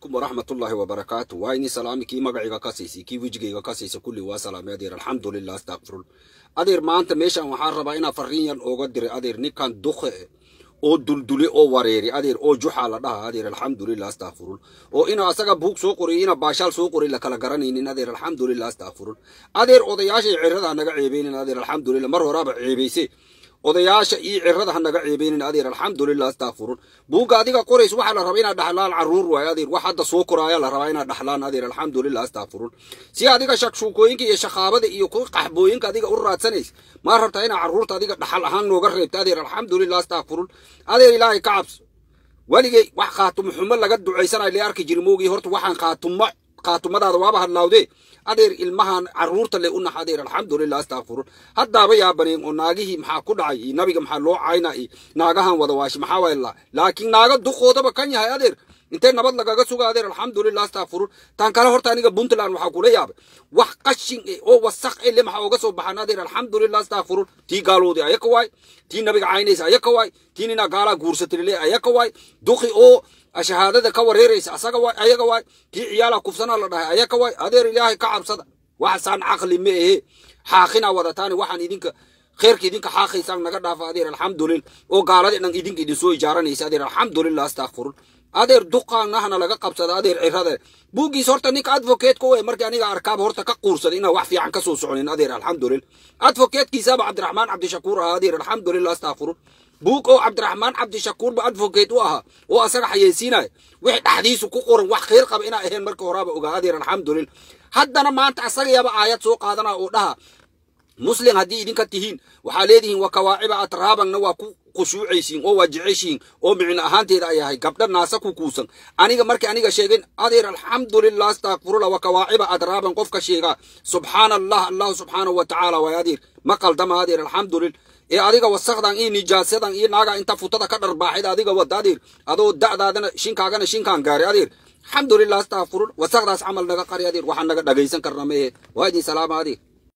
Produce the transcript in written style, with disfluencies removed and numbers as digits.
Waraxmatullaahi wabarakaatu. Waa ini salaami kii magaciga ka siisay, kii wejigayga ka siisa, kulli waa salaamay, adeer. Alxamdulilah, astaqfirul. Adeer, maanta meeshan waxaan rabaa inaa fariin yar ooga diray, adeer, ninkan duqe oo duldule oo wareeri, adeer, oo juxa la dhaha, adeer. Alxamdulilah, astaqfirul. Oo ina asaga buug soo qoriy, ina baashaal soo qoriy, la kala garanaynin, adeer. Alxamdulilah, astaqfirul. Adeer, odayaashay cirada naga ceebeynin, adeer. Alxamdulilah, mar horaaba ceebayse. Odayaasha iyo cirada ha naga ceebeynin, adeer. Alxamdulilah, astaqfirun. Buugga adiga qorays waxaa la rabaa inaad dhaxlaan caruur waay, adeer. Wax hadda soo koraaya la rabaa inaad dhaxlaan, adeer. Alxamdulilah, astaqfirun. Si adiga shakshuukooyinka iyo shaqaabada iyo ku qaxbooyinka adiga u raadsanays, maa rabtaa inaad caruurta adiga dhaxal ahaan nooga reebta, adeer? Alxamdulilah, astaqfirun. Adeer, ilaahay ka cabso. Weligay wax khaatumo xumo laga ducaysanayo la arki jiri moogii. Horta waxaan khaatumo khaatumadaada waaba hadlaawde, adeer. Ilmahan caruurta le u nax, adeer. Alxamdulilah, astaqfirun. Haddaaba yaabaneen oo naagihii maxaa ku dhacay iyo nabiga maxaa loo cayna iyo naagahan wada waashi maxaa waay la, laakiin naaga duqoodaba kan yahay, adeer, intee nabad lagaga suga, adeer? Alxamdulilah, astaqfirun. Tan kale, horta aniga Puntland waxaa kula yaabay wax qashin oo wasaq eh le maxaa oga soo baxan, adeer? Alxamdulilah, astaqfirun. Tii gaaloodii ayaka waay, tii nabiga caynaysa ayaka waay, tii ninaa gaalaa guursatay le ayaka waay, duqi oo shahaadada ka wareeraysa asaga waay, ayaga waay, kii ciyaala kufsanaa la dhahay ayaka waay. Adeer, ilaahay ka cabsada. Waxasaan caqli ma ehe. Xaaqinaa wadataani waxaan idinka kheerka idinka xaaqaysaan naga dhaafa, adeer. Alxamdulillah, oo gaalada dhan idinka idin soo ijaaranaysa, adeer. Alxamdulillah, astaqfirun. Adeer, duqaanahana laga qabsada, adeer. Cirada buuggiis horta ninka advocate-ka wey markii aniga arkaaba horta ka quursaday inaan wax fiican ka soo soconin, adeer. Alxamdulillah, advocate-kiisaaba Cabdiraxmaan Cabdishakuur ahaa, adeer. Alxamdulillah, astaqfirun. Buug oo Cabdiraxmaan Cabdishakuurba advocate u ahaa oo asaga xayeysiinaya, wixii dhexdiisu ku qoran wax khayr qaba inaa ahayn marka horaaba ogaa, adeer. Alxamdulillah, haddana maanta asaga yaba aayad soo qaadana oo dhaha muslim haddii idinka tihiin waxaa leedihiin wa kawaaciba atraabanna waa ku khushuucaysiin oo waa jeceshiin oo micno ahaanteeda ay ahay gabdha naasa ku kuusan. Aniga markii aniga sheegin, adeer, alxamdulilah, astaqfirullah, wa kawaaciba atraaban qofka sheegaa, subxaana Allah, Allahu subxaanahu wa tacaala waay, adeer, ma qaldama, adeer. Alxamdulillah. Ee adiga wasaqdan iyo nijaasadan iyo naaga inta futada ka dharbaaxid adiga wada, adeer, adoo da'daadana shinkaagana shinkaan gaaray, adeer. Alxamdulilah, astaqfirul. Wasaqdaas camal naga qari, adeer. Waxaan naga dhagaysan karna mehe. Waa idin salaama, adeer.